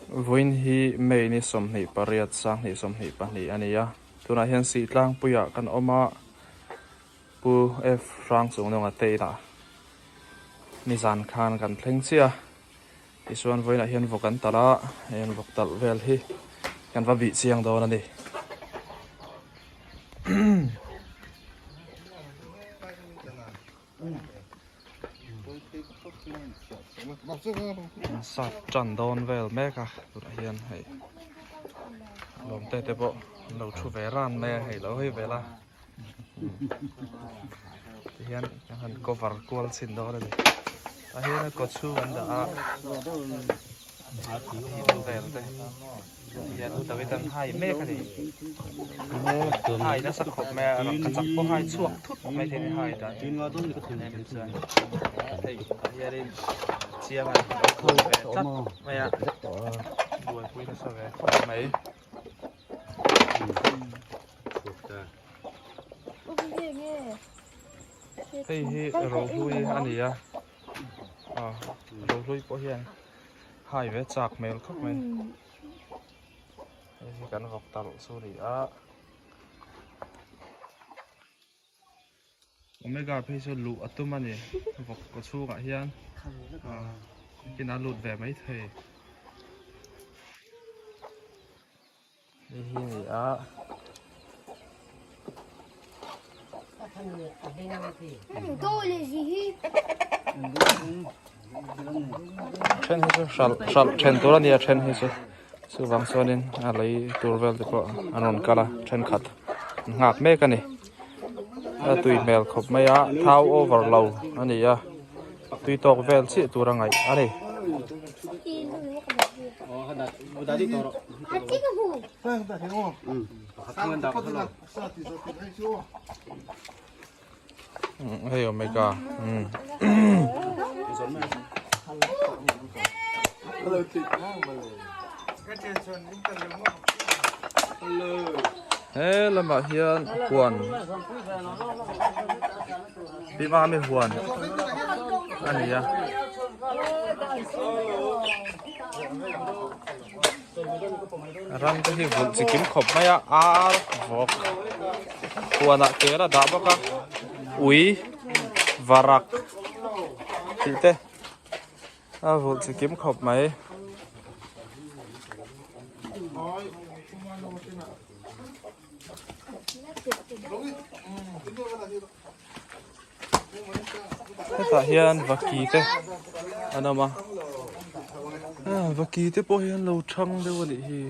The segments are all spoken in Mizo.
Vawiin hi May ni 28 2022 a ni a, tunah hian Sihtlangpuiah kan awm a, Pu F Hrangchungnunga te inah nizan khan kan thleng chiah a, tichuan vawiinah hian vawk an talh a, hei an vawk talh vel hi kan va bih chiang dawn a ni. Sap tan dawn vel mek a tunah hian hei lawmte te pawh an lo thu ve ran mai a hei lo hawi vel a tihian an han cover kual chhin dawn a ni tah hian a kaw chhung an dah a vel te. Hian u David an hai mek a ni. Hai nasa khawp mai a, rangka chak pawh hai chhuak thut mai thei ni hai dan hi chuan hei tah hianin chiang an lo tho ve tlat mai a, buaipui nasa ve khawp mai. Hei hi rohlui a ni a, rohlui pawh hian. Hai ve chak hmel khawp mai. Hei hi kan vawk talh chu a ni a. Omega phei chu luh a tum a ni vawk kaw chhungah hian kin a lut ve mai thei. Hei hi a ni a. Then hi chu hralh hralh then tur a ni a then hi chu chuvang chuanin a lei tur vel te pawh an rawn kal a thenkhat an nghak mek a ni a tui hmel khawp mai a thau over lo a ni a tui tawk vel chiah tur a ngaih a ni. Hei omega he lamah hian huan Pimami huan a ni a. Ram te hi vulh chi kim khawp mai a ar vawk huanah kel a dah bawk a ui varak tih te a vulh chi kim khawp mai. Hetah hian vaki te an awm a vaki te pawh hi an lo thang deuh a nih hi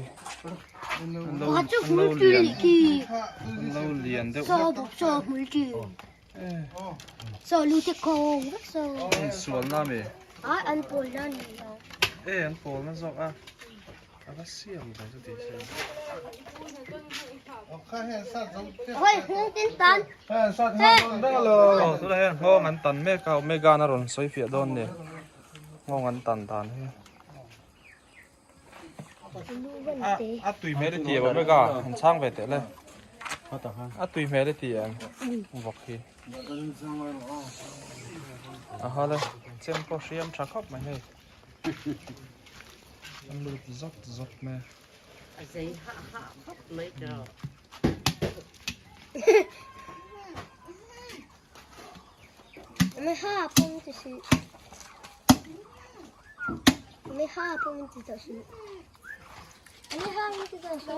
an lo an lo lian an lo lian deuh an sualna ami e an pawlna zawk a. A va siam ve chu tih se. Aw tunah hian nghawng an tan mek a Omega an a rawn sawi fiah dawn ni nghawng an tan dan hi a tui hmel i ti em Omega han chhang ve teh le a tui hmel i ti em vawk hi aha le chem pawh hriam tha khawp mai hei. An lut zawk zawk mai a. A zei hah hah khawp mai tawh. Mai ha pawh min ti si. Mai ha pawh min ti tawh si. Mai ha min ti tawh si.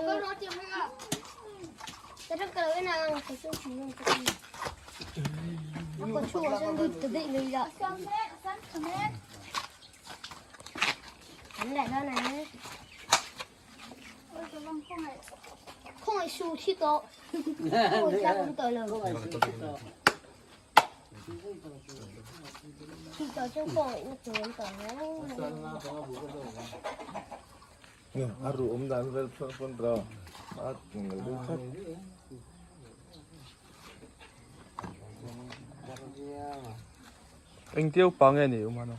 Ka ram ka lo en ang ka chu chu ka ti. Ka chu a chuan lut ta daih mai la. An leh dawn ang. Khawngaih su thi tawh. Khawngaih tlak awm tawh lo. Thi tawh chu khawngaih na tur awm tawh lo. A ruh awm dan vel pawn pawn ro a deuh tlat. Engtia upa nge ni Umano?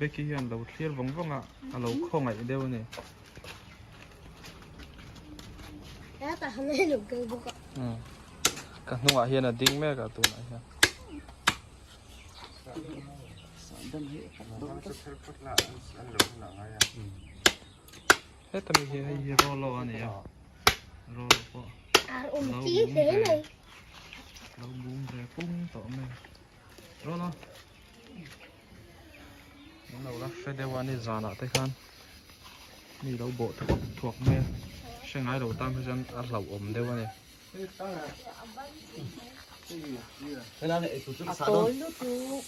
Becky hian lo thlir vawng vawng a, a lo khawngaih deuh a ni. Ka hnungah hian a ding mek a tunah hian. Heta mi hi hei hi rawlo a ni a rawlo pawh lo bum ve lo bum ve pung tawh mai rawlo min lo la hre deuh a ni zanah te khan mi lo bawh thuak thuak mai a hre ngai lo tan kha chuan a hlauhawm deuh a ni. A tawi lutuk.